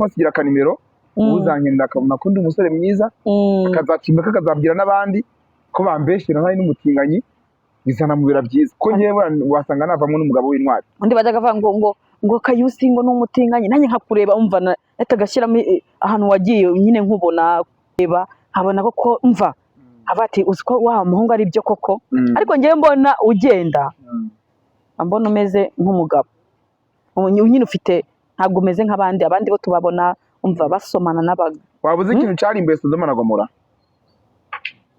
Basigira akanimero, uzankenera akabona ko ndi umusore mwiza, akazacimba, akazabwira n'abandi ko bambeshyera ntari n'umutinganyi, bizanamubera byiza ko ngewe wasanga navamo n'umugabo w'intwari. Undi bajyaga avuga ngo Kayusi ngo ni umutinganyi, nanjye nkakureba, umva nahita agashyiramo ahantu wagiye nyine, nkubona reba nkabona koko, mva aba ati uzi ko wa muhungu ari byo koko. Ariko ngewe mbona ugenda, mbona umeze nk'umugabo. Ubu nyine ufite, ntabwo umeze nk'abandi. Abandi bo tubabona, umva, basomana n'abagabo. Waba uzi ikintu cyarimbuye Sodoma na Gomora?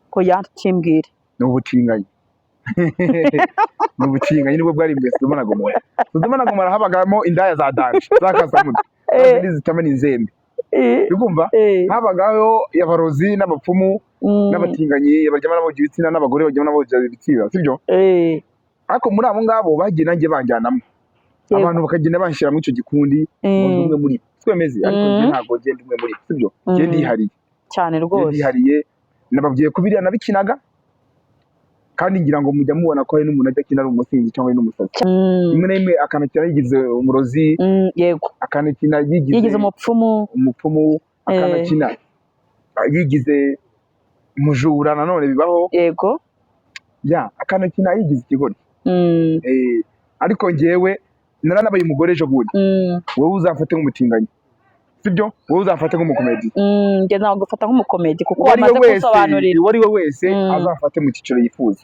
Ko yakimbwira. Ni ubutinganyi, ni ubutinganyi nibwo bwarimbuye Sodoma na Gomora. Sodoma na Gomora habagamo indaya za danger, z'akasamutwe, zindi zitamena inzembe, uri kumva? Habagaho abarozi n'abapfumu n'abatinganyi baryama n'abahuje ibitsina, n'abagore baryama n'abahuje ibitsina, sibyo? Ariko muri abo ngabo bagiye nanjye banjyanamo, abantu bakagenda banshyira muri icyo gikundi ngo ndi umwe muri bo. Twemeze, ariko njye ntabwo ngenda umwe muri bo, sibyo? Njye ndihariye. Cyane. Njye Rwose. ndihariye. Nababwiye ko biriya nabikinaga, kandi ngira ngo mujya mubona ko hari n'umuntu ajya akina ari umusinzi cyangwa ari n'umusazi, rimwe na rimwe akanakina yigize umurozi, akanakina yigize yigize umupfumu, umupfumu, akanakina yigize umujura, nanone bibaho. Ya, akanakina yigize ikigoryi. Ariko njyewe naranabaye umugore ejo bundi. Wowe uzamfate nk'umutinganyi, sibyo? Wowe uzamfate nk'umukomedi. Njye nagufata nk'umukomedi kuko Uwo ari we wamaze wese, kunsobanurira. uwo ari we wese azamfate mu cyiciro yifuza,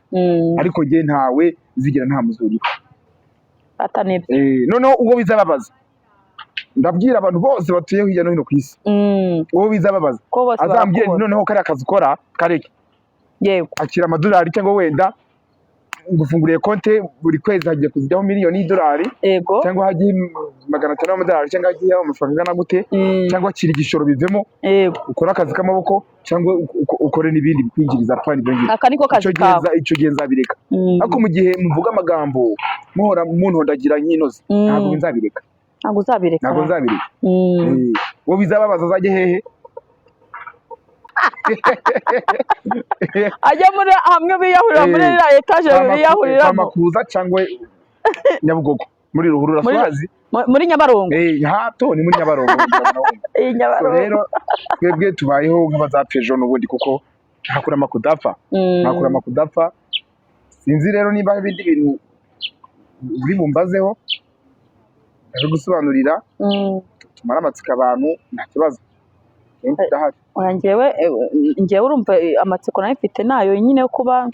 ariko njye ntawe nzigira nta muzuriho. Ata nibyo. Noneho uwo bizababaza, ndabwira abantu bose batuye hirya no hino ku isi, uwo bizababaza ko bose azambwire nti barakubona. Noneho kariya kazi ukora kareke, akira amadolari, cyangwa wenda ngufunguriye konte, buri kwezi hagiye kuzijyaho miliyoni y'idolari, cyangwa hagiye 500 y'amadolari, cyangwa hagiye amafaranga angana gute, cyangwa akira igishoro bivemo, ukore akazi k'amaboko, cyangwa ukore n'ibindi bikwinjiriza, apana ibyo ngibyo. Aka niko kazi Icyo gihe kawe. Icyo gihe nzabireka. Ariko mu gihe muvuga amagambo, muhora muntondagira nk'inoze, ntabwo nzabireka. Ntabwo uzabireka. Ntabwo nzabireka. Uwo bizababaza azajye hehe? Ajya muri hamwe biyahurira muri iriya etaje biyahuriramo. Kwamakuza cyangwa Nyabugogo muri ruhurura. Swazi. Muri Nyabarongo. Hato ni muri Nyabarongo. Iyi So Nyabarongo. rero twebwe tubayeho nk'abazapfa ejo n'ubundi, kuko nta kurama kudapfa. Nta kurama kudapfa. Sinzi rero niba hari ibindi bintu uri bumbazeho ndabigusobanurira, tumare amatsiko abantu, nta kibazo. Njye ndahari. Oya, njyewe urumva, amatsiko nayo mfite nayo nyine yo kuba.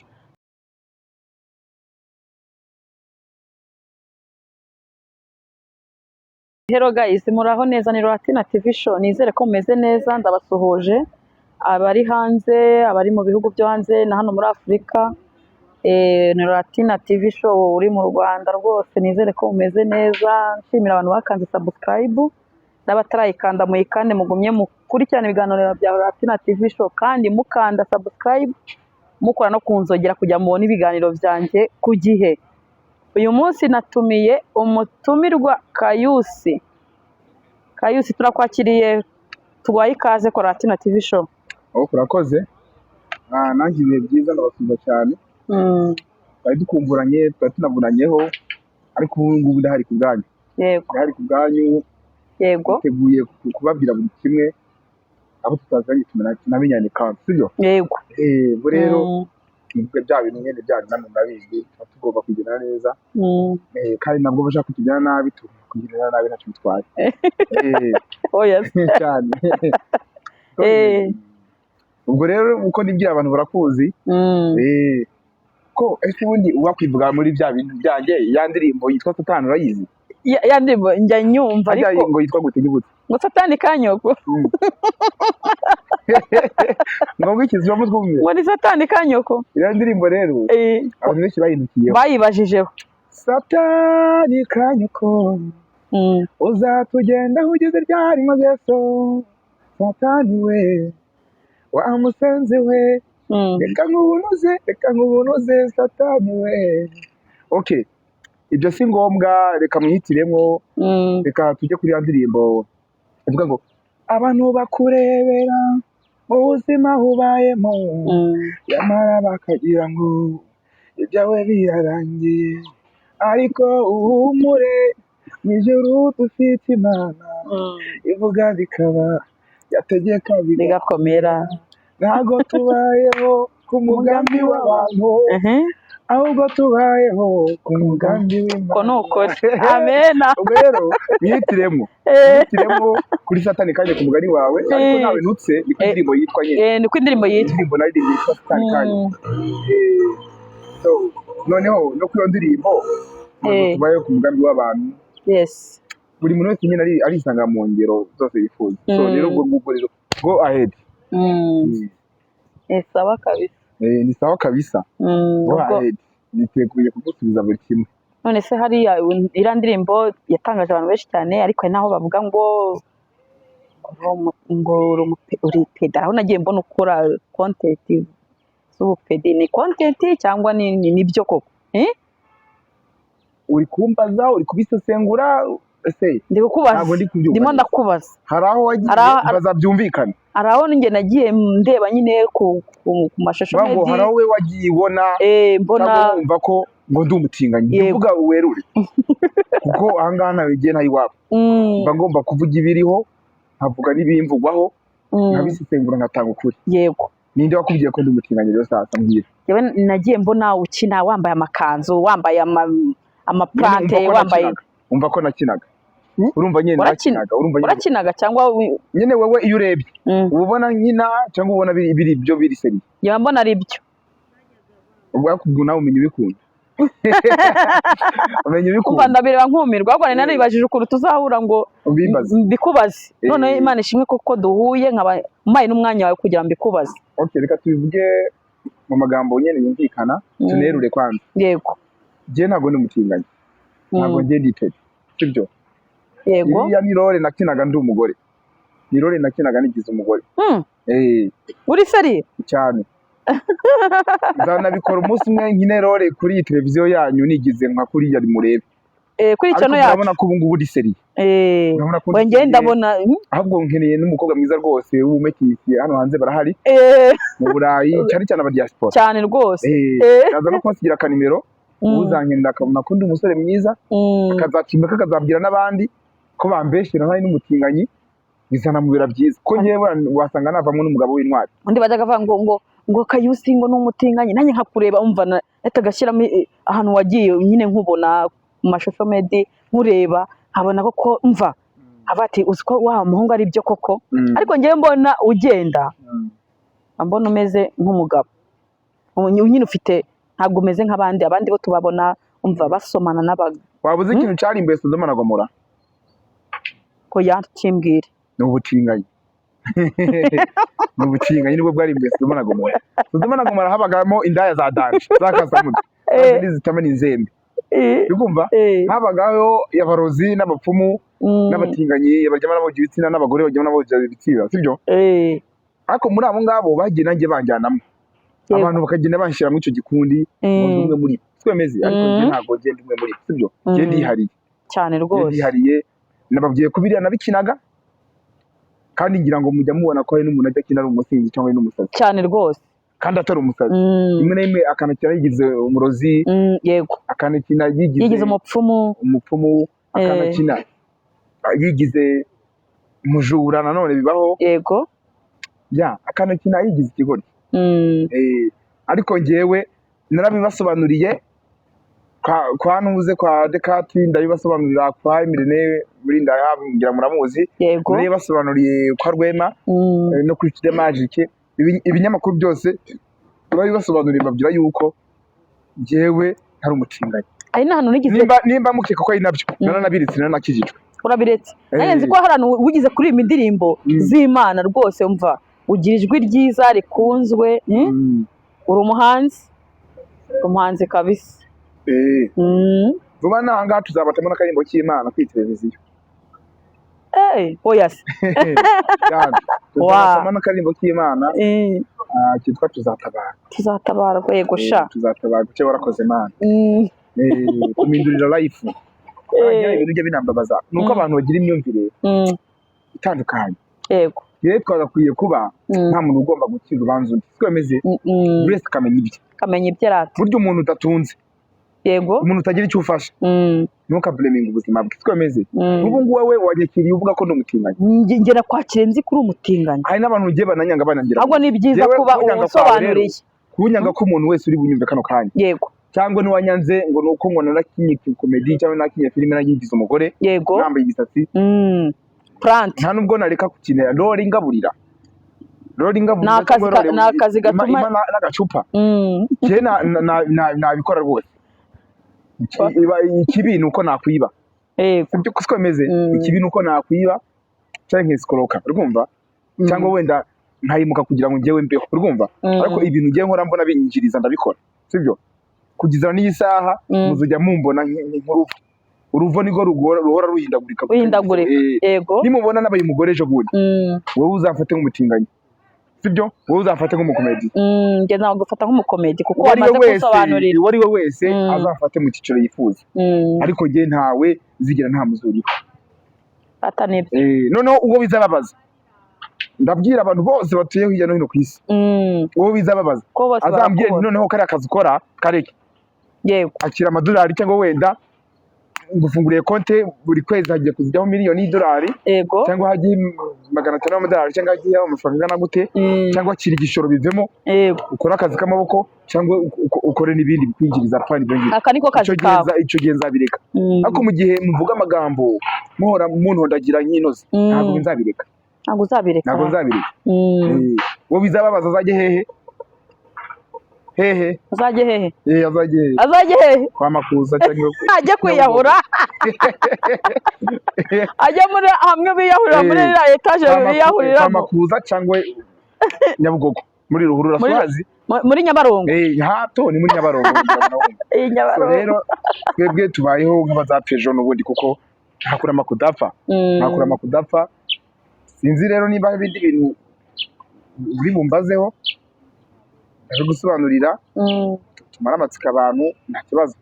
Hello guys, muraho neza? Ni Latina TV show, nizere ko mumeze neza. Ndabasuhuje abari hanze, abari mu bihugu byo hanze na hano muri Afurika. Ni Latina TV show uri mu Rwanda rwose, nizere ko mumeze neza. Nshimira abantu bakanze subscribe n'abatarayikanda, muyikande, mugumye mukurikirana ibiganiro bya Latina TV show, kandi mukanda subscribe, mukora no ku nzogera kugira mubone ibiganiro byanjye ku gihe. Uyu munsi natumiye umutumirwa Kayusi. Kayusi, turakwakiriye, tuguhaye ikaze kwa Latina TV show. Aho urakoze. Nanjye ibihe byiza, ndabasuhuza cyane. Twari dukumburanye, twari tunavunanyeho, ariko ubu ngubu ndahari ku bwanyu. Ndahari ku bwanyu. Niteguye kubabwira buri kimwe, abo tutazanye tunamenyane kandi, sibyo? Yego. Ubwo rero nibwo bya bintu nyine byanyu namwe murabizi, tuba tugomba kugira neza. Kandi nabwo bashaka kutugirira nabi, tugomba kugirira nabi, ntacyo bitwaye. Oya. Cyane. Ubwo rero uko nibwira abantu barakuzi. Ko ese ubundi wakwivuga muri bya bintu byanjye, ya ndirimbo yitwa Satani urayizi? Ya ndirimbo njya nyumva. Harya ariko ngo yitwa gute? Nyibutse. Ngo satani kanyoko. Ngo ngwikizwamo twumve. Ngo ni satani kanyoko. Iriya ndirimbo rero abantu benshi bayinukiyeho. Bayibajijeho. Satani kanyoko, uzatugendaho ugeze ryari mageso? Satani we, wa musenzi we, reka nkubunuze, reka nkubunuze, Satani we. Okay, ibyo si ngombwa, reka mwihitiremo. Reka tujye kuri ya ndirimbo ivuga ngo abantu bakurebera mu buzima ubayemo, nyamara bakagira ngo ibyawe birarangiye, ariko uhumure. Mu ijuru dufite Imana ivuga bikaba, yategeka bigakomera. Ntabwo tubayeho ku mugambi w'abantu, ahubwo tubayeho ku mugambi w'Imana. Ko ni ukuri, amena. Ubwo rero mwihitiremo, mwihitiremo kuri Satani kanje ku mugani wawe, ariko nawe ntutse, niko indirimbo yitwa nyine. Niko indirimbo yitwa. Indirimbo naririmbye yitwa Satani kanje. So noneho no kuri iyo ndirimbo, ntabwo tubayeho ku mugambi w'abantu. Buri muntu wese nyine arisanga mu ngero zose yifuza. So rero ubwo ngubwo rero, go ahead. Ni sawa kabisa. Ni sawa kabisa. Go ahead, niteguye kugusubiza buri kimwe. None se hariya iriya ndirimbo yatangaje abantu benshi cyane, ariko hari n'aho bavuga ngo uri pédé. Aho nagiye mbona ukora content z'ubupédé, ni content cyangwa ni byo koko? Eh? Uri kumbaza, uri kubisesengura ese? Ndi kukubaza. Ntabwo ndi kubyumva Ndimo neza. ndakubaza. Hari aho wagiye? Mbaza byumvikane. Hari aho njye nagiye ndeba nyine ku mashusho. Bavuga ngo hari aho we wagiye ubona mbona cyangwa wumva ko ngo ndi umutinganyi? Yego. Uvuga werure, kuko ahangaha ntawe igihe ntayo iwabo. Mba ngomba kuvuga ibiriho, nkavuga n'ibimvugwaho, nkabisesengura, ngatanga ukuri. Ninde wakubwiye ko ndi umutinganyi rero? Sasa mbwira. Yewe, nagiye mbona ukina wambaye amakanzu, wambaye amaplante, Nyine umva ko wambaye nakinaga. Umva ko nakinaga. Hmm? Urumva nyine nakinaga, urumva nyine. Urakinaga cyangwa Nyine wowe iyo urebye, uba ubona nkina cyangwa ubona biri byo biri sérieux? Njye mbona ari byo. Ubwo ariko ubwo nawe umenya ubikunda, umenya Umva, ubikunda. ndabireba nkumirwa, ahubwo nari naribajije ukuntu tuzahura ngo Ubimbaze. mbikubaze. None Imana ishimwe koko duhuye, nkaba umpaye n'umwanya wawe kugira ngo mbikubaze. Okay, reka tubivuge mu magambo nyine yumvikana, tunerure kwanza. Njye ntabwo ndi umutinganyi, ntabwo njye ndi pédé, sibyo? Yego. Iriya ni role nakinaga ndi umugore, ni role nakinaga nigize umugore. Uri sérieux? Cyane. Nzanabikora umunsi umwe, nkine role kuri iyi televiziyo yanyu nigize nka kuriya murebe. Kuri Ariko channel yacu. murabona ko ubu ngubu uri sérieux. Urabona ko ndi Njye sérieux. ndabona Ahubwo nkeneye n'umukobwa mwiza rwose w'umumekisi, hano hanze barahari, mu Burayi cyane cyane aba diaspora. Cyane rwose. Naza no kubasigira akanimero, uzankenera akabona ko ndi umusore mwiza, akazakimbaka, akazabwira n'abandi ko bambeshyera ntari n'umutinganyi, bizanamubera byiza ko ngewe wasanga navamo n'umugabo w'intwari. Undi bajyaga bavuga ngo Kayusi ngo ni umutinganyi, nanjye nkakureba, umva nahita agashyiramo ahantu wagiye nyine, nkubona mu mashusho media, nkureba nkabona koko, mva aba ati uzi ko wa muhungu ari byo koko. Ariko ngewe mbona ugenda, mbona umeze nk'umugabo. Ubu nyine ufite, ntabwo umeze nk'abandi. Abandi bo tubabona, umva, basomana n'abagabo. Waba uzi ikintu cyarimbuye Sodoma na Gomora? Ko yakimbwira. Ni ubutinganyi, ni ubutinganyi nibwo bwarimbuye Sodoma na Gomora. Sodoma na Gomora habagamo indaya za danger, zakasamutwe, zindi zitamena inzembe, uri kumva? Habagaho abarozi n'abapfumu n'abatinganyi baryamana n'abahuje ibitsina, n'abagore baryamana n'abahuje ibitsina, sibyo? Ariko muri abo ngabo bagiye nanjye banjyanamo, abantu bakagenda banshyira muri icyo gikundi ngo ndi umwe muri bo, twemeze. Ariko njye ntabwo ngenda umwe muri bo, sibyo? Njye ndihariye. Cyane Njye rwose. ndihariye. Nababwiye ko biriya nabikinaga, kandi ngira ngo mujya mubona ko hari n'umuntu ajya akina ari umusinzi cyangwa ari n'umusazi, Cyane rwose. kandi atari umusazi. Rimwe na rimwe akanakina yigize umurozi, akanakina yigize Yigize umupfumu. umupfumu, akanakina yigize umujura, nanone bibaho. Ya, akanakina yigize ikigoryi. Ariko njyewe narabibasobanuriye kwa Ntuze, kwa Dekati, ndabibasobanurira kwa Emirene muri ndaya, ngira muramuzi. Narabibasobanuriye kwa Rwema, no kuri Today Magic. Ibinyamakuru byose babibasobanuriye, babwira yuko njyewe ntari umutinganyi. Hari n'ahantu nigeze Nimba mukeka ko ari nabyo, naranabiritse, naranakijijwe. Urabiretse. Nanjye nzi ko hari ahantu wigeze kuririmba indirimbo z'Imana rwose, umva, ugira ijwi ryiza rikunzwe. Uri umuhanzi, uri umuhanzi kabisa. Vuba n'aha ngaha tuzabatamo n'akaririmbo k'Imana kuri televiziyo. Oya se. Cyane. Tuzabatamo n'akaririmbo k'Imana, kitwa Tuzatabara. Tuzatabara, yego sha. Tuzatabara kuko warakoze Imana. Kumindurira life. Ibintu bijya binambabaza ni uko abantu bagira imyumvire itandukanye. Rero twagakwiye kuba nta muntu ugomba gucira urubanza undi, siko bimeze? Buri wese akamenya ibye. Kamenya ibyo arata. Burya umuntu udatunze Yego. Umuntu utagira icyo ufasha, ntukablaminge ubuzima bwe, siko bimeze. Ubu ngubu wowe wanyakiriye uvuga ko ndi umutinganyi. Njye nakwakiriye nzi ko uri umutinganyi. Hari n'abantu ugiye bananyanga, banangira. Ahubwo ni byiza Yewe, kuba kunyanga kwawe usobanuriye. Kunyanga ko umuntu wese uri bunyumve kano kanya, cyangwa n'uwanyanze ngo ni uko ngo narakinye comedy cyangwa nakinye filime nagigize umugore, nambaye imisatsi, Plante. nta nubwo nareka gukinira role ingaburira, role ingaburira Ni akazi cyangwa role ni akazi gatuma- ima n'agacupa. Njye nabikora rwose. Ikibi ni uko nakwiba. Sibyo, siko bimeze? Ikibi ni uko nakwiba cyangwa nkisikoroka, urumva, cyangwa wenda nkayimuka kugira ngo njyewe mbeho, urumva. Ariko ibintu ngiye nkora mbona binyinjiriza, ndabikora, sibyo? Kugeza n'iyi saha muzajya mumbona nk'uruvo. Uruvo niko ruhora ruhindagurika. Ruhindagurika. Nimubona nabaye umugore ejo bundi, wowe uzamfate nk'umutinganyi, sibyo? Wowe uzamfate nk'umukomedi. Njye nagufata nk'umukomedi kuko Uwo ari we wamaze wese, kunsobanurira. uwo ari we wese azamfate mu cyiciro yifuza, ariko njye ntawe nzigira nta muzuriho. Ata nibyo. Noneho uwo bizababaza, ndabwira abantu bose batuye hirya no hino ku isi, uwo bizababaza ko bose azambwire nti barakubona. Noneho kariya kazi ukora kareke, akira amadolari, cyangwa wenda ngufunguriye konte, buri kwezi hagiye kuzijyaho 1,000,000 y'idolari, cyangwa hagiye 500 y'amadolari, cyangwa hagiye amafaranga angana gute, cyangwa akira igishoro bivemo, ukore akazi k'amaboko, cyangwa ukore n'ibindi bikwinjiriza, apana ibyo ngibyo. Aka niko kazi Icyo gihe kawe. Icyo gihe nzabireka. Ariko mu gihe muvuga amagambo, muhora muntondagira nk'inoze, ntabwo nzabireka. Ntabwo uzabireka. Ntabwo nzabireka. Uwo bizababaza azajye hehe hehe? Azajye hehe? Azajye hehe? Azajye hehe? Kwa Makuza cyangwa Ajye kwiyahura, ajye muri hamwe biyahurira muri iriya etaje Kwa biyahuriramo. Makuza cyangwa Nyabugogo muri ruhurura. Swazi. Muri Nyabarongo. Hato ni muri Nyabarongo. Iyi So Nyabarongo. rero twebwe tubayeho nk'abazapfa ejo n'ubundi, kuko nta kurama kudapfa. Nta kurama kudapfa. Sinzi rero niba hari ibindi bintu uri bumbazeho ndabigusobanurira, tumare amatsiko abantu, nta kibazo.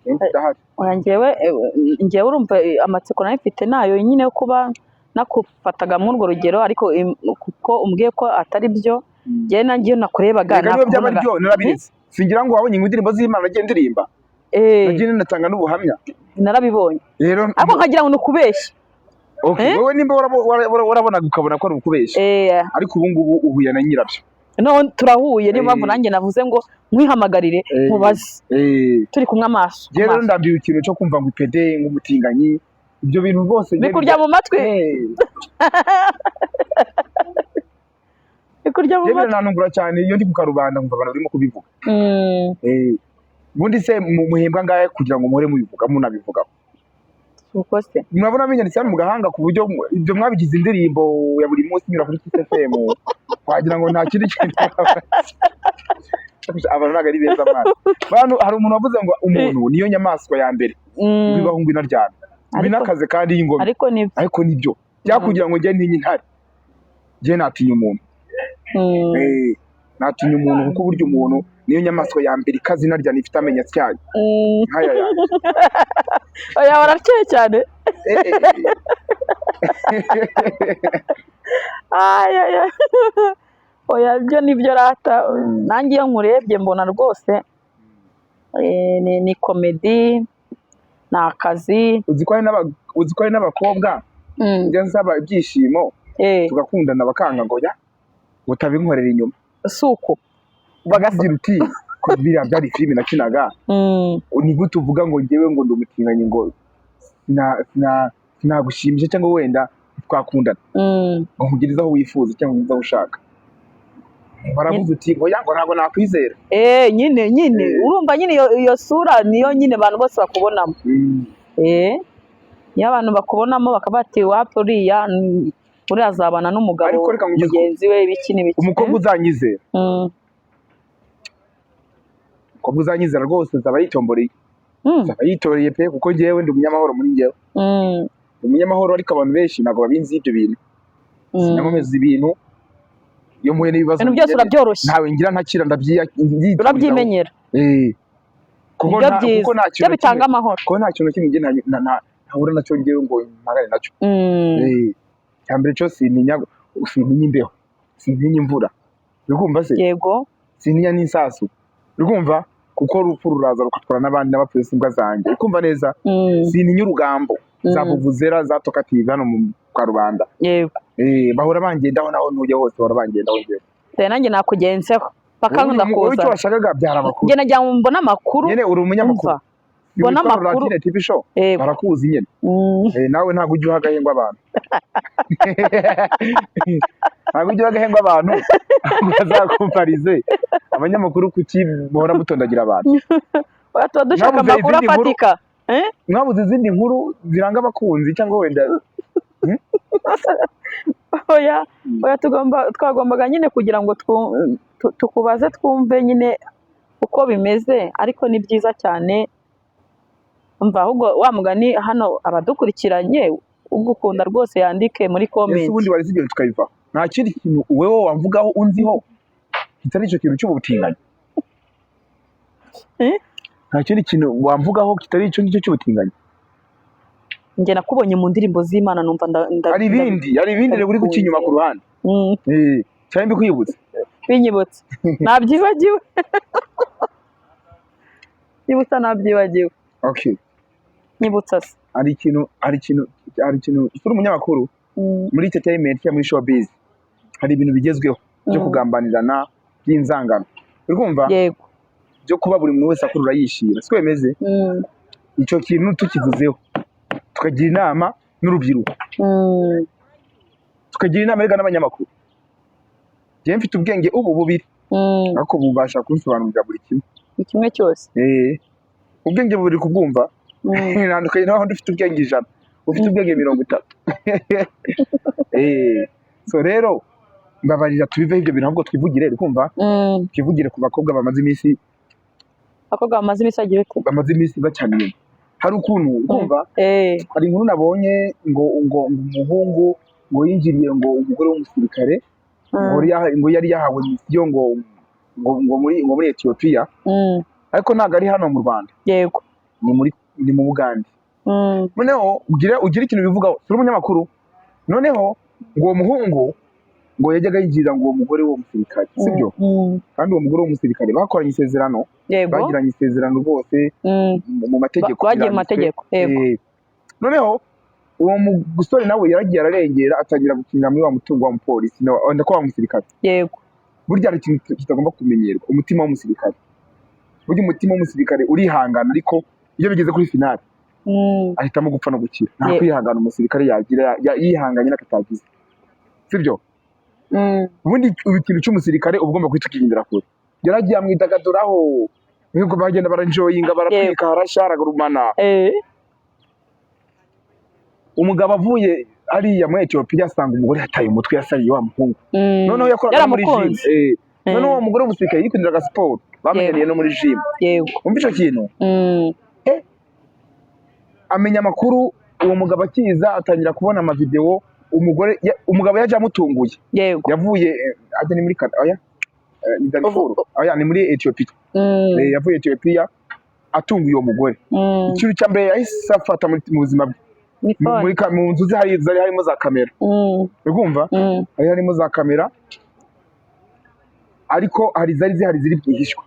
Ndahari. Oya, njyewe urumva, amatsiko nayo mfite nayo nyine yo kuba nakufataga muri urwo rugero, ariko kuko umbwiye ko atari byo, njyewe nanjye iyo nakurebaga Reka niba byaba nakubonaga. byo narabiretse. Singira ngo wabonye indirimbo z'Imana nagiye ndirimba, nagiye natanga n'ubuhamya. Narabibonye. Rero ariko nkagira ngo ni ukubeshya. Okay, Eh? wowe nimba warabonaga ukabona ko ari ukubeshya, ariko ubu ngubu uhuye na nyirabyo. None turahuye, niyo mpamvu nanjye navuze ngo nkwihamagarire, nkubaze turi kumwe amaso ku Njyewe rero maso. ndambiwe ikintu cyo kumva ngo ipede, nk'umutinganyi, ibyo bintu rwose njye Bikurya mu matwi. Bikurya mu Njye matwi. biranantungura cyane iyo ndi ku karubanda nkumva abantu barimo kubivuga. Ubundi se muhembwa angahe kugira ngo muhore mubivuga, munabivugaho? Uko se? Murabona binyanditse hano mu gahanga, ku buryo ibyo mwabigize indirimbo ya buri munsi inyura kuri Kiss FM, wagira ngo nta kindi kintu. Abantu ntabwo ari beza mwana. Bantu, hari umuntu wavuze ngo umuntu niyo nyamaswa ya mbere bibaho ngo inaryana ngo inakaze kandi y'ingome. Ariko nibyo. Ariko nibyo byakugira ngo njye ntinye intare, njye natinya umuntu. Natinya umuntu, kuko burya umuntu niyo nyamaswa ya mbere ikaze inaryana, ifite amenyo atyaye nk'aya yanjye. Oya, warakeye cyane. Ay, ay, ay. Oya, byo nibyo rata, nanjye iyo nkurebye mbona rwose ni comedy, ni akazi. Uzi ko hari n'abakobwa njya nsaba ibyishimo, tugakundana, bakanga ngo ya utabinkorera inyuma. Si uko. Bakagira uti ko biriya byari filime nakinaga, ni gute uvuga ngo njyewe ngo ndi umutinganyi, ngo sinagushimisha, cyangwa wenda twakundana, ngo nkugirize aho wifuza cyangwa nkugeze aho ushaka? Baravuze uti ngo ya, ngo ntabwo nakwizera. Nyine urumva nyine iyo sura niyo nyine abantu bose bakubonamo. Niyo abantu bakubonamo, bakaba bati wapi, uriya uriya azabana n'umugabo Ariko reka nkugeze mugenzi we, ibiki n'ibiki. Umukobwa uzanyizera, umukobwa uzanyizera rwose nzaba yitomboreye. Nzaba yitoreye pe, kuko njyewe ndi umunyamahoro muri njyewe. Ndi umunyamahoro, ariko abantu benshi ntabwo babinzi ibyo bintu. Sinankomeza ibintu iyo mpuye n'ibibazo. Ibintu byose urabyoroshya. Ntawe ngira ntakira, ndabyiyiturizaho. Urabyimenyera. Kuko Nibyo byiza, kuko nta kintu byo bitanga kimwe amahoro. Kuko nta kintu kimwe njye ntahura nacyo njyewe ngo mpangane nacyo. Icya mbere cyo sintinya imbeho, sintinya imvura, uri kumva se? Yego. Sintinya n'isasu, uri kumva? Kuko urupfu ruraza rugatwara n'abandi, n'abapfuye si imbwa zanjye, ukumva neza? Sintinya urugambo za vuvuzera za tokative hano mu kwa rubanda. Bahora bangendaho, naho ntuye hose bahora bangendaho njyewe. Dore nanjye nakugenzeho paka. Wowe Nkunda wowe icyo kuza. washakaga byari amakuru. Njye nagira ngo mbone amakuru. Nyine uri umunyamakuru. Umva, mbone Witwa amakuru. Ruratine TV Show. Yego. Barakuzi nyine. Nawe ntabwo ujya uha agahengwa abantu, ntabwo ujya uha agahengwa abantu ngo bazakumparize abanyamakuru. Kuki muhora mutondagira abantu? Oya, tuba dushaka Mwabuze amakuru izindi nkuru? afatika. Eh? Mwabuze izindi nkuru ziranga abakunzi cyangwa wenda? Oya, oya, twagombaga nyine kugira ngo tukubaze twumve nyine uko bimeze, ariko ni byiza cyane. Umva, ahubwo wa mugani hano abadukurikiranye, ugukunda rwose yandike muri Ese comment. ubundi wari ibyo tukabivaho, nta kindi kintu wewe wamvugaho unziho kitari icyo kintu cy'ubutinganyi? Eh? Nta kindi kintu wamvugaho kitari icyo ngicyo cy'ubutinganyi? Njye nakubonye mu ndirimbo z'Imana, numva Hari ibindi rero uri guca inyuma ku ruhande. Cyangwa mbikwibutse? Binyibutse, nabyibagiwe. Nyibutsa, nabyibagiwe. Okay. Nyibutsa se. Hari ikintu uri umunyamakuru muri entertainment cyangwa muri showbiz, hari ibintu bigezweho byo kugambanirana, by'inzangano, uri kumva? Yego. Byo kuba buri muntu wese akurura yishira, siko bimeze? Icyo kintu tukivuzeho, tukagira inama n'urubyiruko, tukagira inama rega n'abanyamakuru. Njyewe mfite ubwenge ubu bubiri, ariko bubasha kunsobanurira buri kimwe. Ni kimwe cyose. Ubwenge bubiri kubwumva ntandukanye naho ufite ubwenge 100, ufite ubwenge 30. So rero mbabarira tubiveho ibyo bintu, ahubwo twivugire, uri kumva? Twivugire ku bakobwa bamaze iminsi Abakobwa bamaze iminsi bagira ute? Bamaze iminsi bacana inyuma. Hari ukuntu, urumva, hari inkuru nabonye ngo umuhungu ngo yinjiriye ngo umugore w'umusirikare, ngo yari yahawe misiyo ngo muri Ethiopia, ariko ntabwo ari hano mu Rwanda. Ni mu Bugande. Noneho ugire ikintu bivugaho, turi umunyamakuru. Noneho ngo uwo muhungu ngo yajyaga yinjirira ngo uwo mugore w'uwo musirikare, sibyo? Kandi uwo mugore w'umusirikare bakoranye isezerano, bagiranye isezerano rwose mu mategeko. Bagiye mu biranditswe. mategeko, yego. Noneho uwo musore nawe yaragiye ararengera, atangira gukinira muri wa mutungo wa mupolisi, ndako wa musirikare. Burya hari ikintu kitagomba kumenyerwa, umutima w'umusirikare. Burya umutima w'umusirikare urihangana, ariko iyo bigeze kuri finale ahitamo gupfa no gukira. Nta kwihangana umusirikare yagira, yihanganye n'akatagize, sibyo? Ubundi ikintu cy'umusirikare uba ugomba guhita ukigendera kure. Yaragiye amwidagaduraho, nkuko bagenda baranjoyinga, baratwika, harashya, haragurumana. Umugabo avuye hariya muri Etiyopiya asanga umugore yataye umutwe, yasariye wa muhungu. Noneho yakoraga no muri gym. Yaramukunze. Noneho uwo mugore w'umusirikare yikundiraga siporo, bamenyaniye no muri gym. Umva icyo kintu. Amenya amakuru, uwo mugabo akiza atangira kubona amavidewo umugore umugabo yaje amutunguye. Yavuye ajya ni muri oya, ni Darfur, oya, ni muri Ethiopia. Yavuye Ethiopia atunguye uwo mugore. Ikintu cya mbere yahise afata mu buzima bwe, Ni phone. mu nzu ze hari zari harimo za kamera. Urumva? Hari harimo za kamera, ariko hari zari zihari ziri bwihishwa.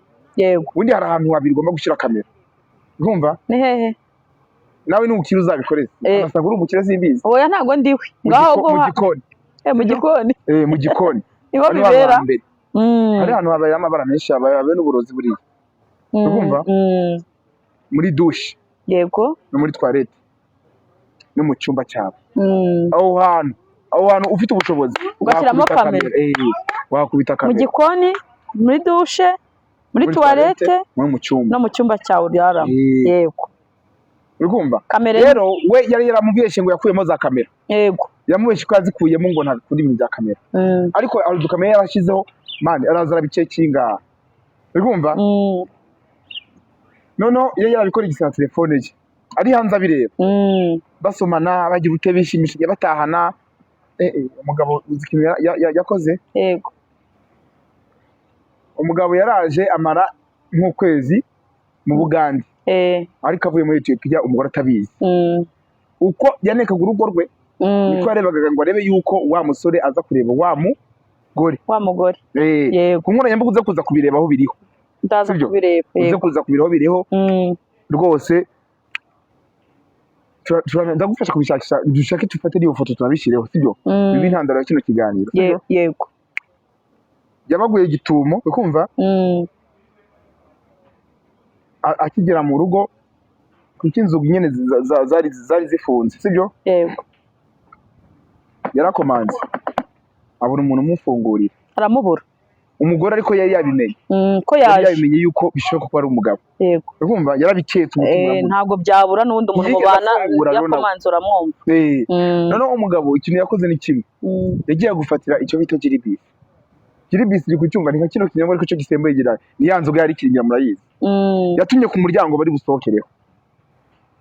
Ubundi hari ahantu habiri ugomba gushyira kamera, urumva? Ni hehe? Nawe ni umukire uzabikoreze. Unasanga uri umukire, simbizi. Oya, ntabwo ndiwe. Mu Ngaho mu guha gikoni. Mu gikoni. Mu gikoni. Niho Hano bibera. hambere hari ahantu habaye amabara menshi, habaye n'uburozi buriya. Urumva? Muri douche no muri toilette no mu cyumba cyawe. Aho hantu ufite ubushobozi Ugashyiramo wakubita kamera. Wakubita Mu kamera. gikoni, muri douche, muri toilette, no mu cyumba. No mu cyumba cyawe uraramo. Uri kumva? Kamera. Rero we yari yaramubeshye ngo yakuyemo za kamera. Yamubeshye ko yazikuyemo, ngo ntakunda ibintu bya kamera. Ariko hari udukamera yarashyizeho, man, araza arabicekinga, uri kumva? Noneho iyo yarabikora igisaba telefone ye ari hanze abireba, basomana, bagira ute, bishimishije, batahana. Umugabo uzi ikintu yakoze? Umugabo yaraje amara nk'ukwezi mu Bugande, ariko avuye muri Ethiopia, umugore atabizi. Uko yanekaga urugo rwe, niko yarebaga ngo arebe yuko wa musore aza kureba wa mugore. Wa mugore. Ku nkoranyambaga uza kuza kubireba aho biriho. Ndaza Sibyo? kubireba. Uze Yego. kuza kubiraho, biriho rwose. Ndagufasha kubishakisha, dushake dufate n'iyo foto tunabishyireho, sibyo? Bibe intandaro ya kino kiganiro, sibyo? Yego. Yabaguye gitumo, ukumva? Akigera mu rugo, kuko inzugi nyine zari zifunze, sibyo? Yego. Yarakomanze abura umuntu umufungurira. Aramubura. Umugore ariko yari yabimenye. Ko Yari yaje. yabimenye yuko bishoboka ko ari umugabo. Urumva yarabiketse, umutima uramurya. Ntabwo byabura n'ubundi umuntu Ntiyigeze mubana afungura rero nawe. yakomanze uramwumva. Noneho umugabo ikintu yakoze ni kimwe. Yagiye gufatira icyo bita giribisi. Giribisi iri kucyumva, ni nka kino kinyobwa ariko cyo gisembuye, gira ni ya nzoga yari ikiringira, murayizi. Yatumye ku muryango bari busohokereho,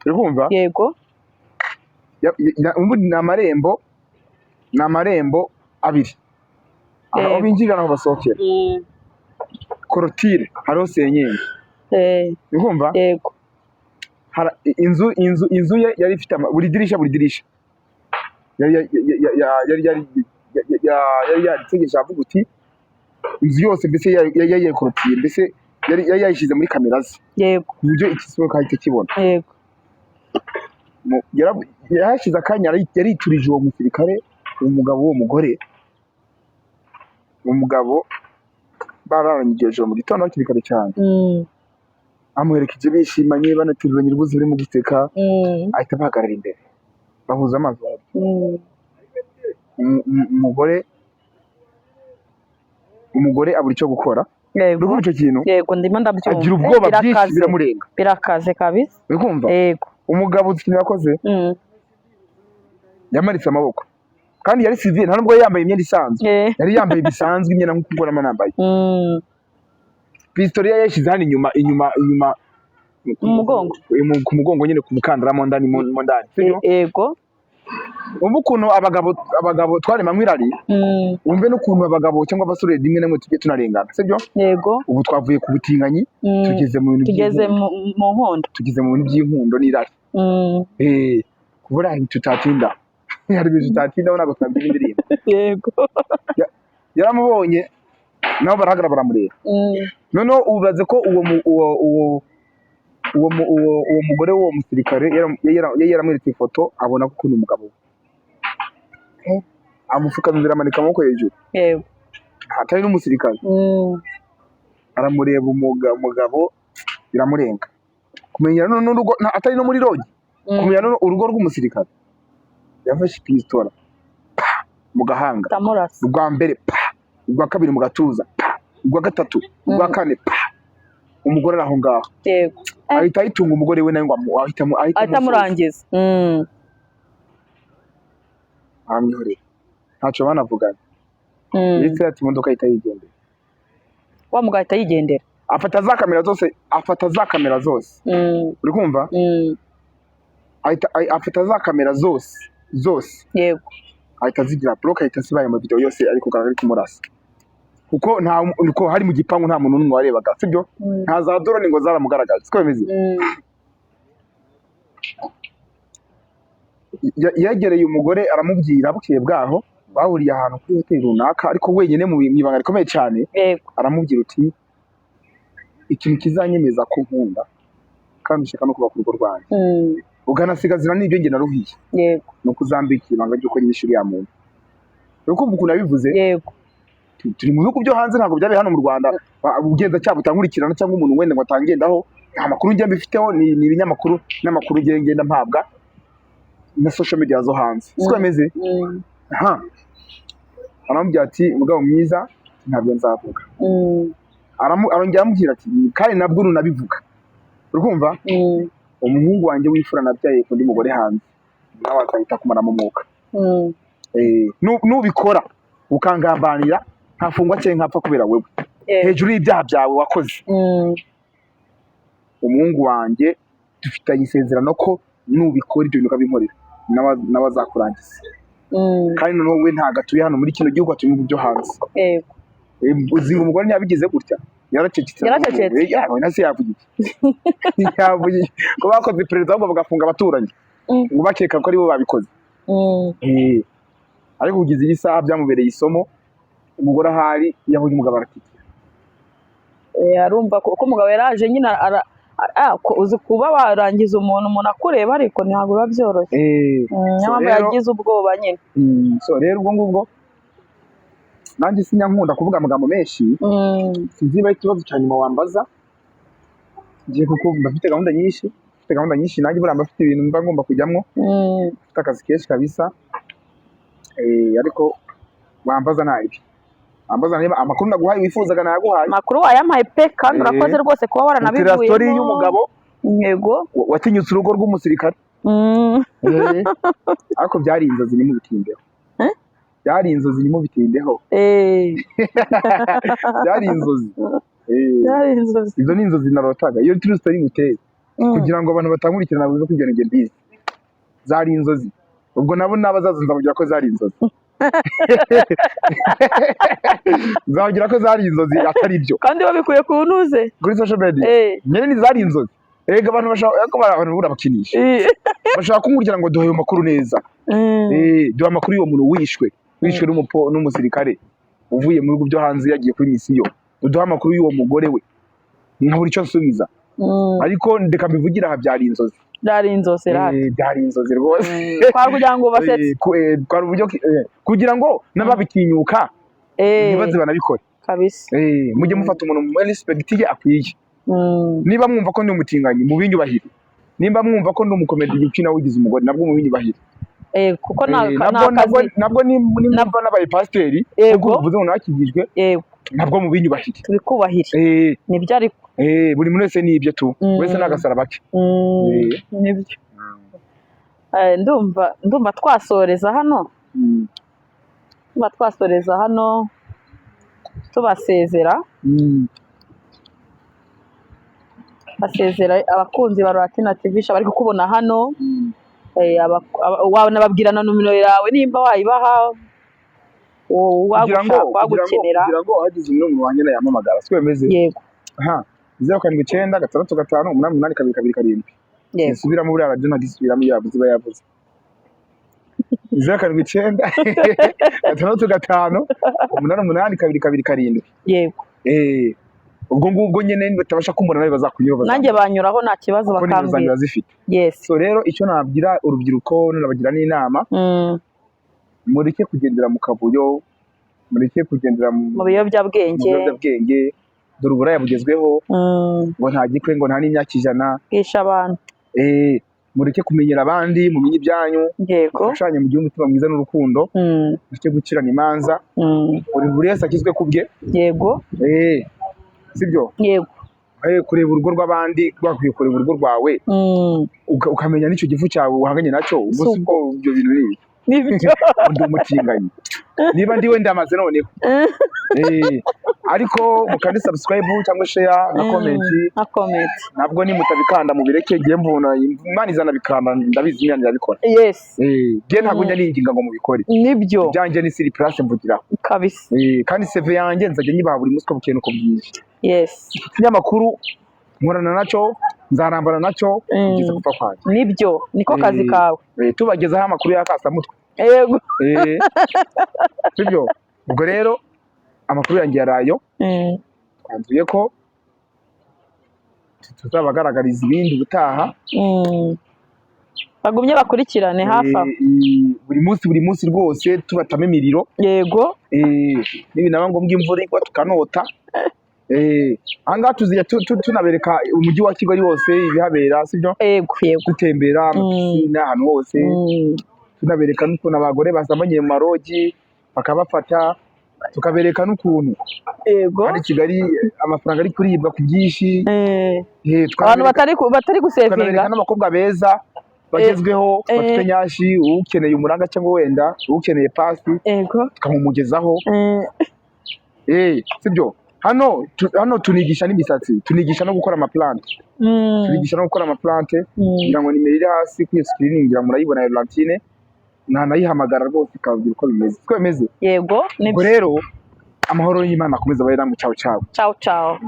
uri kumva? Yego. Ubundi ni amarembo abiri aho binjirira n'aho basohokera. Clôture hariho senyenge. Uri kumva? Yego. Inzu ye yari ifite buri dirishya yari yari yari yari yaritegereje, avuga uti inzu yose mbese yari yayikorotiye, mbese yari yayishyize muri kamera ze ku buryo igisohoka ahita kibona. Yarashize akanya, yariturije uwo musirikare, uwo mugabo, uwo mugore, umugabo bararanye iryo joro mu gitondo hakiri kare cyane. Amuherekeje bishimanye, banateruranye rwose, barimo guseka. Ahita abahagarara imbere, bahuza amaso. Umugore abura icyo gukora. Yego. Uri kumva icyo kintu? Yego, ndimo ndabyumva. Agira ubwoba bwinshi. Birakaze. Biramurenga. Birakaze kabisa. Uri kumva? Yego. Umugabo uzi ikintu yakoze? Yamanitse amaboko, kandi yari civil, nta nubwo yari yambaye imyenda isanzwe. Yari yambaye bisanzwe imyenda nk'uko mbona nambaye. Pistori yari yayishyize hano inyuma, inyuma, inyuma. Mu mugongo. Ku mugongo nyine, ku mukandara mo ndani, mo ndani, sibyo? Yego. Wumve ukuntu abagabo twaremanywe irari. Wumve n'ukuntu abagabo cyangwa abasore rimwe na rimwe tujye tunarengana, sibyo? Yego. Ubu twavuye ku butinganyi, tugeze mu bintu Tugeze by'inkundo. mu nkondo. Tugeze mu bintu by'inkundo n'irari. Kubura hari tutatinda, hari ibintu tutatindaho, ntabwo twabyina indirimbo. Yego. Yaramubonye, nabo barahagarara baramureba. Noneho ubaze ko uwo mu- uwo uwo uwo mu- uwo uwo mugore w'uwo musirikare yari yaramweretse ifoto, abona ko ni umugabo we. Amupfukamira, amanika amaboko hejuru. Atari n'umusirikare. Aramureba, umugabo biramurenga kumenya none n'urugo atari no muri lodge. Kumenya none urugo rw'umusirikare, yafashe pistola, pa, mu gahanga. Ndamurasa. Urwa mbere, pa, urwa kabiri mu gatuza, pa, urwa gatatu, urwa kane, pa. Umugore ari aho ngaho. Ahita ayitunga umugore we nawe ngo ahita Ahita amusoza. amurangiza. Aramwihorera, ntacyo banavugana. Ndetse ati imodoka ahita yigendera. Wa mugabo ahita yigendera. Afata za kamera zose, afata za kamera zose. Uri kumva? Ahita afata za kamera zose zose. Ahita azigira block, ahita asiba ayo mavideo yose ari kugaragara ari kumurasa, kuko nta uko hari mu gipangu nta muntu n'umwe warebaga, sibyo? Nta za drone ngo zaramugaragaje, siko bimeze? Yegereye umugore aramubwira, bukeye bwaho bahuriye ahantu kuri hoteli runaka, ariko wenyine mu ibanga rikomeye cyane. Aramubwira uti ikintu kizanyemeza ko nkunda kandi ushaka no kubaka urugo rwanjye, ukanasigazira n'ibyo njye naruhiye, ni ukuzambikira ibanga ry'uko nyishe uriya muntu. Uri kumva ukuntu yabivuze? Yego. Turi mu bihugu byo hanze, ntabwo byabaye hano mu Rwanda. Ubugenzacyaha butankurikirana cyangwa umuntu wenda ngo atangendaho, nta makuru njye mbifiteho, ni ibinyamakuru n'amakuru njye ngenda mpabwa na social media zo hanze, siko bimeze? Aha aramubwira ati mugabo mwiza, ntabyo nzavuga. Arongera aramubwira ati kandi nabwo nunabivuga, uri kumva, umuhungu wanjye w'imfura nabyaye ku undi mugore hanze nawe azahita kumaramo umwuka. Nubikora ukangambanira nkafungwa cyangwa nkapfa kubera wewe, hejuru y'ibyaha byawe wakoze, umuhungu wanjye dufitanye isezerano ko nubikora ibyo bintu ukabinkorera nawe azakurangiza. Kandi noneho we ntabwo atuye hano muri kino gihugu, atuye mu bihugu byo hanze. Uzi ngo umugore ntiyabigize gutya, yaracecetse. Yaracecetse. Yawe na se yavuga iki? Yavuga iki ko bakoze iperereza ahubwo bagafunga abaturanyi, ngo bakeka ko aribo babikoze? Ariko kugeza iyi saha byamubereye isomo. Umugore ahari yabonye umugabo aratitira. Arumva ko umugabo yaraje nyine uzi kuba warangiza umuntu akureba, ariko ntabwo biba byoroshye. Niyo So mpamvu rero yagize ubwoba nyine. So rero ubwo ngubwo nanjye sinyankunda kuvuga amagambo menshi. Sinzi niba ari ikibazo cya nyuma wambaza ngiye, kuko mba mfite gahunda nyinshi, mfite gahunda nyinshi nanjye buriya mba mfite ibintu mba ngomba kujyamo. Mfite akazi kenshi kabisa. Ariko wambaza nabi, wambaza niba amakuru naguhaye wifuzaga nayaguhaye. Amakuru wayampaye pe, kandi urakoze rwose kuba Utira waranabivuyemo. Story y'umugabo watinyutse urugo rw'umusirikare. Ariko byari inzozi, ntimubitindeho. Eh? Byari inzozi, ntimubitindeho. Byari inzozi. Byari inzozi. Izo ni inzozi narotaga. Iyo true story nguteye kugira ngo abantu batankurikirana baze kugira ngo mbizi, zari inzozi. Ubwo nabo n'abazaza nzababwira ko zari inzozi, nzababwira ko zari inzozi atari byo. Kandi babikuye ku ntuze. Kuri social media. Nyine ni zari inzozi. Erega abantu bashaka, ariko abantu buriya bakinisha. Bashaka kunkurikira ngo duhe ayo makuru neza. Duhe amakuru y'uwo muntu wishwe n'umusirikare uvuye mu bihugu byo hanze yagiye kuri misiyo, uduhe amakuru y'uwo mugore we, nkabura icyo nsubiza. Ariko ndeka mbivugire aha, byari inzozi. Byari inzozi rata. Byari inzozi rwose. Twari kugira ngo basetse. Kwari uburyo kugira ngo n'ababitinyuka ntibaze banabikore. Kabisa. Mujye mufata umuntu mu respect ye akwiye. Niba mwumva ko ndi umutinganyi, mubinyubahire. Nimba mwumva ko ndi umukomedi ukina wigize umugore, nabwo mubinyubahire. Kuko nta Nabwo nta nabwo kazi. Nabwo nimba nabaye pasiteri, kuko bivuze ngo nakijijwe, nabwo mubinyubahire. Tubikubahire. Nibyo ariko. Buri muntu wese ni ibyo tu. Wese ni agasaraba ke. Nibyo. Ndumva twasoreza hano. Ndumva twasoreza hano tubasezera. Basezera abakunzi ba Ratina TV bari kukubona hano. Wanababwira na nomero yawe nimba wayibaha, Kugira ngo uwagushaka, wagukenera. Kugira ngo hagize umwe mu banjye yampamagara, siko bimeze? Yego. Aha, 0796588227. Isubiramo, buriya radiyo ntabwo isubiramo, iyo yavuze iba yavuze. 0796588227. Yego. Ubwo ngubwo nyine batabasha kumbona nawe bazakunyura. Nanjye banyuraho nta kibazo, Kuko nimero zanjye bakambwira. bazifite. Yes. So rero icyo nabwira urubyiruko, nabagira n'inama, mureke kugendera mu kavuyo, mureke kugendera mu mu biyobyabwenge. biyobyabwenge. Dore uburaya bugezweho, ngo nta gikwe, ngo nta n'imyaka 100. Bwisha abantu. Mureke kumenyera abandi, mumenye ibyanyu. Mufashanye, mugire umutima mwiza n'urukundo. Mureke gukirana imanza. Buri wese akizwe ku bwe. Sibyo? Yego. Kureba urugo rw'abandi, rwakwiye kureba urugo rwawe, ukamenya n'icyo gifu cyawe uhanganye nacyo. Ubwo si ubwo ibyo bintu ni ibi? Nibyo. Ndi umutinganyi, niba ndi we ndamaze noneho. Ariko mukande subscribe cyangwa share na comment. Na comment. Ntabwo nimutabikanda mubireke, ngiye mvuna Imana izanabikanda, ndabizi Imana irabikora. Ngiye ntabwo njya ninginga ngo mubikore. Nibyo. Ibyanjye ni sur place mvugiraho. Kabisa. Kandi CV yanjye nzajya nyibaha buri munsi uko bukeye nuko bwije. Ikinyamakuru nkorana nacyo, nzarambana nacyo kugeza gupfa kwanjye. Nibyo, niko kazi kawe. Tubagezaho amakuru y'akasamutwe. Yego. Sibyo? Ubwo rero amakuru yanjye yarayo. Twanzuye ko tuzabagaragariza ibindi ubutaha. Bagumye bakurikirane hafi aho. Buri munsi, buri munsi rwose tubatamo imiriro. Nibinaba ngombwa imvura igwa tukanota. Ahangaha tuzijya tunabereka umujyi wa Kigali wose, ibihabera, sibyo? Yego. Dutembera amapisine ahantu hose. Tunabereka n'ukuntu abagore basambaniye mu marogi bakabafata, tukabereka n'ukuntu hano i Kigali amafaranga ari kuribwa ku bwinshi. Abantu batari gusevinga. Tukanabereka n'abakobwa beza bagezweho, bafite nyashi, ukeneye umuranga cyangwa wenda ukeneye pasi, tukamumugezaho. Sibyo? Hano tunigisha n'imisatsi, tunigisha no gukora amaplante. Tunigisha no gukora amaplante. Ngira ngo nimero iri hasi kuri iyo screen, ngira ngo murayibona ya Laurentine, mwanayihamagara rwose ikababwira uko bimeze, siko bimeze? Yego. Ubwo Nibyo. rero amahoro y'Imana akomeza abahe namwe. Ciao ciao. Ciao ciao.